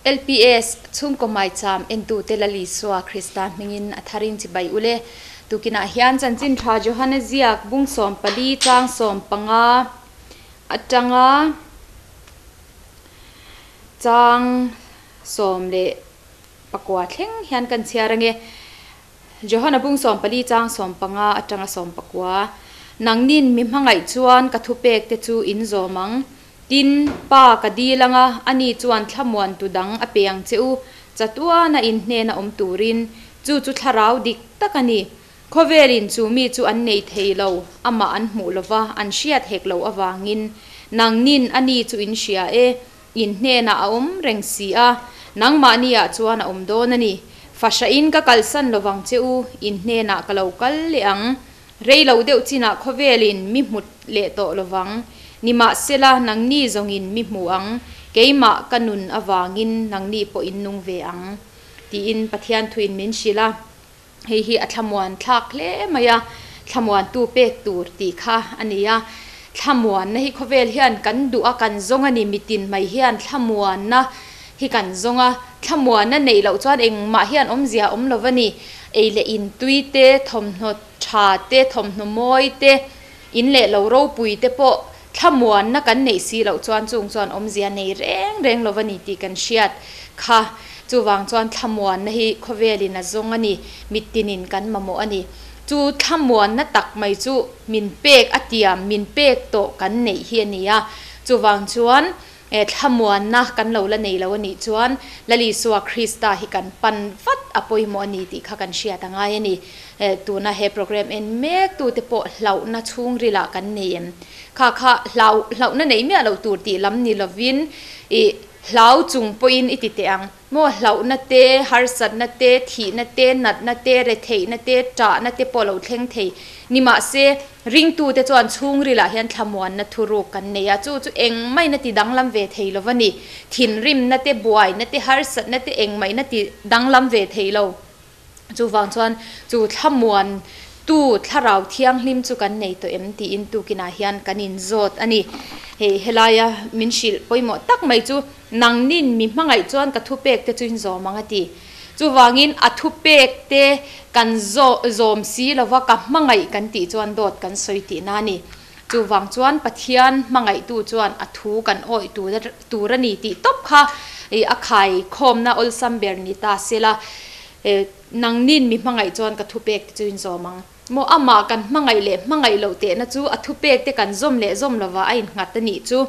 LPS chhungkaw hmaicham entute Lal Isua Krista hmingin a tharin chibai ule. Tukinah hian chanchin tha Johana ziak bung 14 chang 15 atanga chang 19 thleng hian kan chhiar ange. Johana bung 14 chang 15 atanga 19 Nangnin mi hmangaih chuan ka thupek te chu in zawm ang. Tin, Pa ka dil anga, ani chuan thlamuan tu dang a pe ang che u, chatuana in hnena awm turin, chu chu thlarau dik tak a ni. Khawvelin chu mi chu an nei thei lo, amah an hmuh lova, an hriat hek lo avangin, nangnin ani chu in hria e, in hnenah a awm reng si a, nangmahniah chuan a awm dawn a ni. Fahrahin ka kalsan lovang che u, in hnenah ka lo kal leh ang. Rei lo deuh chinah khawvelin mi hmu leh tawh lovang. Nimahsela, nangni zawngin mi hmu ang, keimah ka nun avangin nangni pawh in nung ve ang, tiin Pathian thuin min hrilh a. Hei hi a thlamuan thlak hle mai a, thlamuantu pek tur tih kha a ni a. Thlamuanna hi khawvel hian kan duh a, kan zawng a ni, mitin mai hian thlamuanna hi kan zawng a. Thlamuanna neih loh chuan engmah hian awmzia a awm lo va ni. Ei leh in tui te, thawmhnaw tha te, thawmhnaw mawi te, in leh lo ropui te pawh thlamuanna kan neih si loh chuan chung chuan awmzia nei reng reng lo va ni tih kan hriat kha. Chuvang chuan thlamuanna hi khawvelin a zawng a ni, mittinin kan mamawh a ni. Chu thlamuanna tak mai chu min pek a tiam, min pek tawh kan neih hi a ni a. Chuvang chuan E thlamuanna kan lo la nei lo a nih chuan Lal Isua Krista hi kan pan vat a pawimawh a ni tih kha kan hriat a ngai a ni. E tuna he program en mek tute pawh hlauhna chhungrilah kan nei em? Kha kha hlau hlauhna nei miah loh tur tih lam ni lovin i hlau chung pawhin i ti teh ang. Maw hlauhna te, harsatna te, thihna te, natna te, retheihna te, ṭahna te pawh lo thleng thei ni mahse, ringtute chuan chhungrilah hian thlamuanna thuruk kan nei a, chu chu engmahina ti danglam ve thei lo va ni. Thinrimna te, buaina te, harsatna te engmahina ti danglam ve thei lo. Chuvang chuan chu thlamuan tu thlarau thianghlim chu kan nei tawh em tiin tukinah hian kan inzawt a ni. Hei helaia min hrilh pawimawh tak mai chu nangnin mi hmangaih chuan ka thupek te chu in zawm ang a ti. Chuvangin a thupek te kan zawm si lova ka hmangaih kan tih chuan dawt kan sawi tihna a ni. Chuvang chuan Pathian hmangaihtu chuan a thu kan awih tur a ni tih tawp kha a khai khawmna awlsam ber ni ta sela, nangnin mi hmangaih chuan ka thupek te chu in zawm ang. Maw amah kan hmangaih leh hmangaih loh tehna chu a thupek te kan zawm leh zawm lova a innghat a nih chu.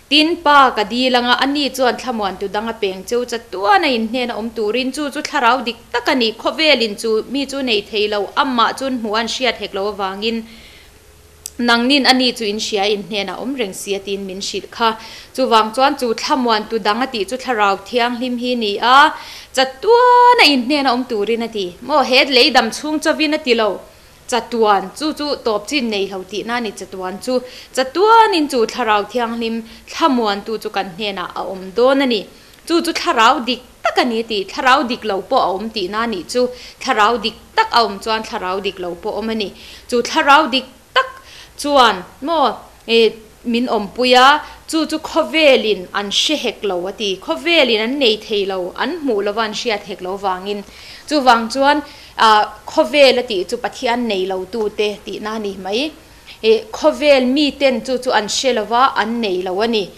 Tin, Pa ka dil anga ani chuan thlamuantu dang a peng cheu chatuan a inhnen a awm turin chu chu thlarau dik tak a ni. Khawvelin chu mi chu nei thei lo, amah chuan hmuh an hriat hek lo avangin Nangnin a ni chu in hria in hnenah awm reng si a tiin min hrilh kha. Chuvang chuan chu thlamuantu dang a tih chu thlarau thianghlim hi ni a, chatuan a in hnena awm turin a ti. Maw he lei dam chhung chawin a ti lo. Chatuan chu chu tawp chin nei lo tihna a ni chatuan chu. Chatuanin chu thlarau thianghlim thlamuantu chu kan hnenah a awm dawn a ni. Chu chu thlarau dik tak a ni a ti. Thlarau dik lo pawh a awm tihna a nih chu. Thlarau dik tak a awm chuan thlarau dik lo pawh a awm a ni. Chu thlarau dik tak chuan maw eh min awmpui a, chu chu khawvelin an hre hek lo a ti. Khawvelin an nei thei lo, an hmuh lova an hriat hek lo vangin. Chuvang chuan ah khawvel a tih chu Pathian nei lo tute tihna a ni mai. Eh khawvel miten chu chu an hre lova an nei lo a ni.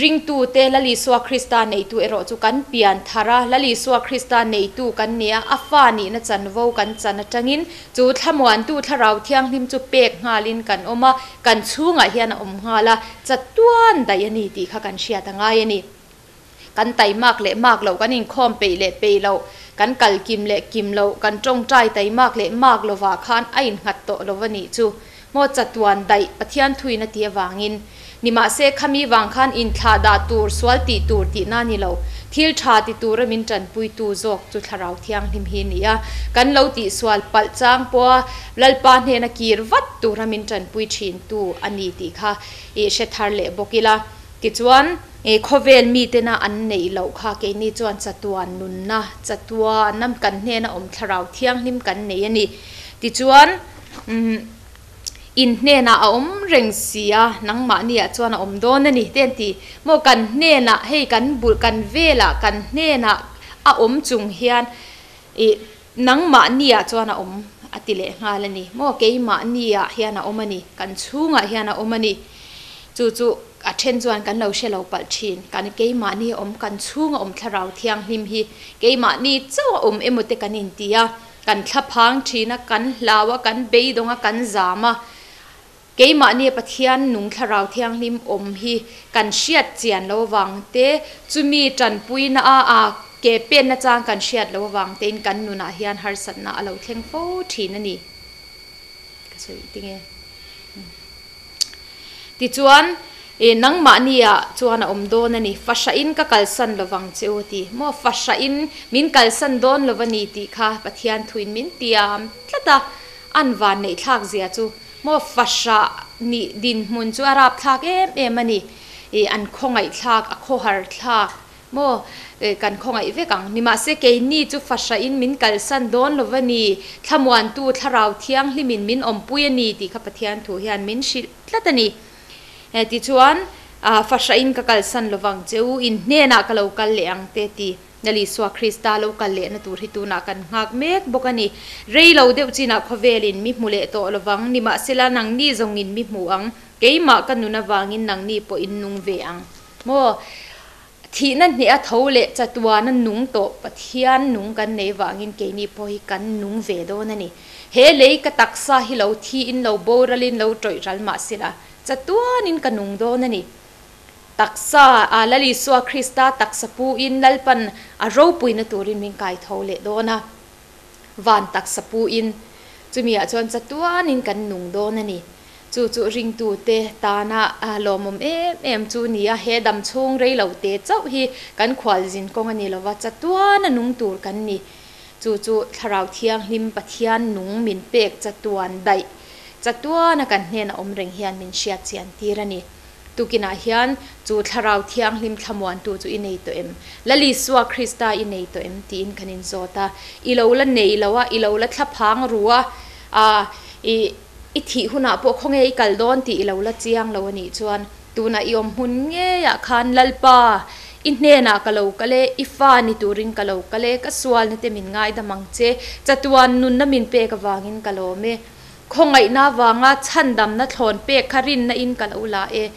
Ringtute Lal Isua Krista neitu erawh chu kan pian thar a, Lal Isua Krista neitu kan ni a, a fa nihna chanvo kan chan atangin chu thlamuantu Thlarau Thianghlim chu pek nghalin kan awm a, kan chhungah hian a awm nghal a, chatuan daih a ni tih kha kan hriat a ngai a ni. Kan taimak leh mak loh, kan inkhawm peih leh peih loh, kan kal kim leh kim loh, kan tawngtai taimak leh mak lovah khan a innghat tawh lo a nih chu. Maw chatuan daih Pathian thuin a tih avangin. Nimahse khami vang khan inthlah dah tur, sual tih tur tihna ni lo. Thil tha ti tura min tanpuitu zawk chu Thlarau Thianghlim hi ni a. Kan lo tihsual palh chang pawha Lalpa hnena kir vat tura min tanpui thintu a ni tih kha i hre thar leh bawk ila. Tichuan, khawvel mitena an neih loh kha keini chuan chatuan nunna, chatuana kan hnena awm Thlarau Thianghlim kan nei a ni. Tichuan, umm. In hnenah a awm reng si a, nangmahniah chuan a awm dawn a ni te an ti. Maw kan hnenah hei kan bul kan velah kan hnenah a awm chung hian ih nangmahniah chuan a awm a ti leh nghal a ni. Maw keimahniah hian a awm a ni, kan chhungah hian a awm a ni. Chu chu a then chuan kan lo hre lo palh thin. Kan keimahni awm kan chhunga awm thlarau thianghlim hi keimahni chauh a awm emaw te kan inti a. Kan thlaphang thin a, kan hlau a, kan beidawng a, kan zam a. Keimahnia Pathian nung thlarau thianghlim awm hi kan hriat chian lo avang te, chumi tanpuina a a ke penna chang kan hriat lo avang tein kan nunah hian harsatna a lo thleng fo thin a ni. Ka sawi tinge. Tichuan, e, nangmahniah chuan a awm dawn a ni. Fahrahin ka kalsan lovang che u a ti. Maw, fahrahin min kalsan dawn lo a ni tih kha Pathian thuin min tiam tlat a, an vanneih thlak zia chu. Maw, fahrah nih dinhmun chu a rapthlak em em a ni. E, an khawngaih thlak, a khawhar thlak. Maw, kan khawngaih vek ang. Nimahse, keini chu fahrahin min kalsan dawn lo va ni, thlamuantu Thlarau Thianghlimin min awmpui a ni tih kha Pathian thu hian min hrilh tlat a ni. Tichuan, fahrahin ka kalsan lo vang che u, in hnenah ka lo kal leh ang te ti. Lal Isua Krista lo kal lehna tur hi tunah kan nghak mek bawk a ni. Rei lo deuh chinah khawvelin mi hmu leh tawh lo vang, nimahsela nangni zawngin mi hmu ang, keimah ka nun avangin nangni pawh in nung ve ang. Maw? Thihna hneha tho leh chatuana nung tawh Pathian nung kan nei vangin keini pawh hi kan nung ve dawn a ni. He lei ka taksa hi lo thiin lo boralin lo tawih ral mah sela, chatuanin ka nung dawn a ni. Taksa a Lal Isua Krista taksa puin Lalpan a ropuina turin min kai tho leh dawn a. Van taksa puin chumiah chuan chatuanin kan nung dawn a ni. Chu chu ringtute tana lawmawm em em chu ni a, he dam chhung rei lo te chauh hi kan khualzin kawng a ni lova, chatuana nung tur kan ni. Chu chu Thlarau Thianghlim Pathian nung min pek chatuan daih, chatuana kan hnena awm reng hian min hriat chian tir a ni. Tukinah hian chu Thlarau Thianghlim thlamuantu chu i nei tawh em? Lal Isua Krista i nei tawh em? tiin kan inzawt a. I lo la nei lo a, i lo la thlaphang ru a, a i I thih hunah pawh khawnge i kal dawn tih i lo la chiang lo a nih chuan tunah i awm hmun ngeiah khan Lalpa, i hnenah ka lo kal e, i fa ni turin ka lo kal e, ka sualna te min ngaidam ang che, chatuan nunna min pek avangin ka lawm e, khawngaihna avanga chhandamna thlawn pek kha rinna in ka lo la e,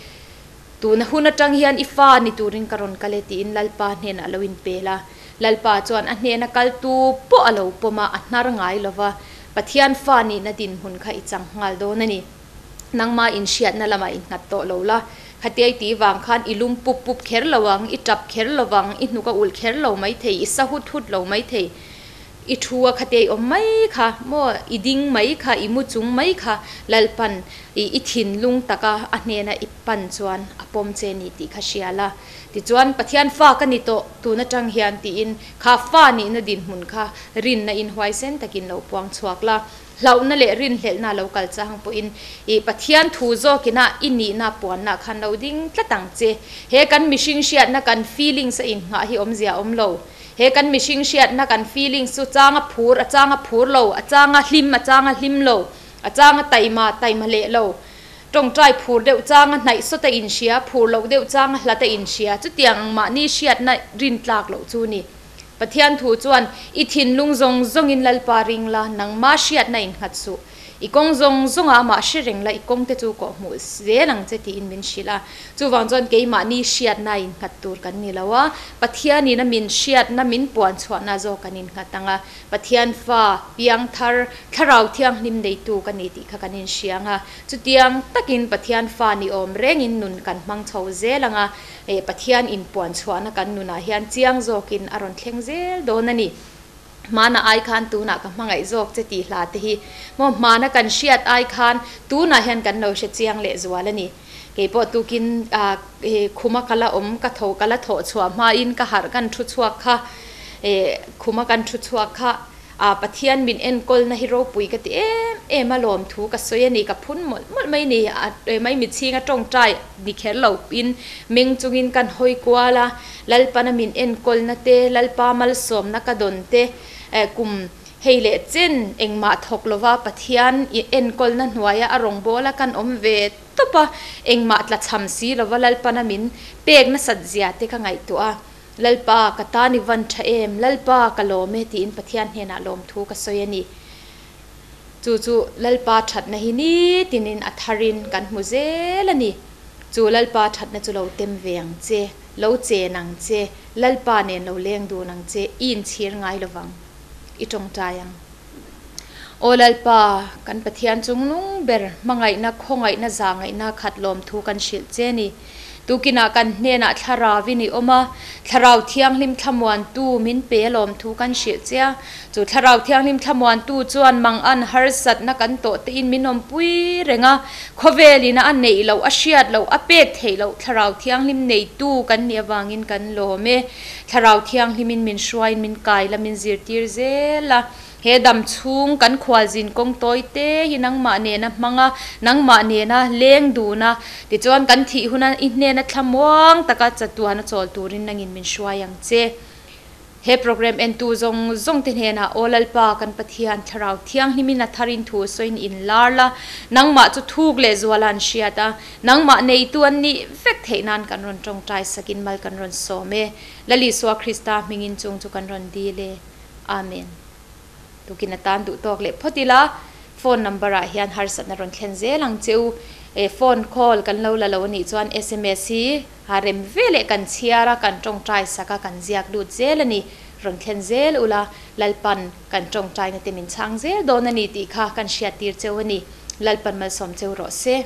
tuna hun atang hian i fa ni turin ka rawn kal e tiin Lalpa hnenah lo inpel a. Lalpa chuan a hnena kaltu pawh a lo pawm a, a hnar ngai lo va, Pathian fa nihna dinhmun kha i chang nghal dawn a ni. Nangma inhriatna lamah i nghat tawh lo la, khatia i tih vang khan i lum pup pup kher lo ang, i tap kher lo vang, i hnuk a ulh kher lo maithei, i sa hut hut lo maithei. I thu a khatia i awm mai kha maw, i ding mai kha, i mu chung mai kha Lalpan i i thinlung taka a hnena i pan chuan a pawm che ni tih kha hria la. Tichuan, Pathian fa ka ni tawh tun atang hian tiin kha fa nihna dinhmun kha rinna in huaisen takin lo puang chhuak la. Hlauhna leh rinhlelhna lo kal chang pawhin i Pathian thu zawkina i nihna puanna khan lo ding tlat ang che. He kan mihring hriatna kan feelings a inngah hi awmzia a awm lo. He kan mihring hriatna kan feelings chu changa phur a changa phur lo, a changa hlim a changa hlim lo, a changa taima taima leh lo. Tawngtai phur deuh changa hnaih sawt a inhria, phur loh deuh changa hlat a inhria, chutiang ang mahni hriatna rintlak loh chu ni. Pathian thu chuan, I thinlung zawng zawngin Lalpa ring la, nangma hriatna innghat suh. I kawng zawng zawngah amah hre reng la, i kawngte chu kawh hmuh zel ang che tiin min hrilh a. Chuvang chuan keimahni hriatna innghat tur kan ni lo a, Pathianin a min hriatna min puan chhuahna zawk kan innghat ang a. Pathian fa, piang thar, Thlarau Thianghlim neitu ka ni tih kha kan inhria ang a. Chutiang takin Pathian fa ni awm rengin nun kan hmang chho zel ang a, Pathian inpuan chhuahna kan nunah hian chiang zawkin a rawn thleng zel dawn a ni. Hmana ai khan tunah ka hmangaih zawk che tih hla te hi maw hmana kan hriat ai khan tunah hian kan lo hre chiang leh zual a ni. Keipawh tukin khuma ka la awm ka tho ka la thawh chhuah hmain ka harh kan thu chhuak kha khuma kan thu chhuak kha A Pathian min enkawlna hi ropui ka ti em em a lawm thu ka sawi a ni, ka phun mawlh mawlh mai ni, a mai mitchhinga tawngtai ni kher lo in meng chungin kan hawi kual a, Lalpana min enkawlna te, Lalpa malsawmna ka dawn te, kum Hei leh chen engmah thawk lova Pathian i enkawlna hnuaia a rawngbawla kan awm ve tawp a, engmah tlachham si lova Lalpana min pek nasat zia te ka ngaihtuah a. Lalpa, ka tan i van tha em? Lalpa, ka lawm e tiin Pathian hnenah lawmthu ka sawi a ni. Chu chu Lalpa thatna hi nitinin a tharin kan hmu zel a ni. Chu Lalpa thatna chu lo tem ve ang che, lo chen ang che, Lalpa nen lo leng dun ang che, i inchhir ngai lovang. I tawngtai ang. Aw Lalpa, kan Pathian chungnung ber, hmangaihna, khawngaihna, zahngaihna khat lawmthu kan hrilh che ni. Tukinah kan hnenah Thlarauin i awm a, Thlarau Thianghlim thlamuantu min pe lawmthu kan hrilh che a. Chu Thlarau Thianghlim thlamuantu chuan mangan harsatna kan tawh tein min awmpui reng a, khawvelina a neih loh, a hriat loh, a pek theih loh Thlarau Thianghlim neitu kan nih avangin kan lawm e. Thlarau Thianghlimin min hruaiin min kai la, min zirtir zel a. He dam chhung kan khualzin kawng tawi te hi nangmah nena hmang a, nangmah nena leng dun a, tichuan kan thih huna i hnena thlamuang taka chatuana chawl turin nangin min hruai ang che. He program entu zawng zawng te hnenah Aw Lalpa kan Pathian Thlarau Thianghlimin a tharin thu sawiin in lar la, nangmah chu thuk leh zuala an hriat a, nangmah neitu an nih vek theih nan kan rawn tawngtai sakin mal kan rawn sawm e. Lal Isua Krista hmingin chung chu kan rawn dil e. Amen. Tukin atan duh tawk leh phawt ila, phone number ah hian harsatna rawn thlen zel ang che u. E phone call kan lo la lo anih chuan sms hi ha rem ve leh kan chhiar a, kan tawngtai sak a, kan ziak lut zel a ni. Rawn thlen zel ula, Lalpan kan tawngtaina te min chhang zel dawn a ni tih kha kan hriattir cheu a ni. Lalpan malsawm cheu rawh se.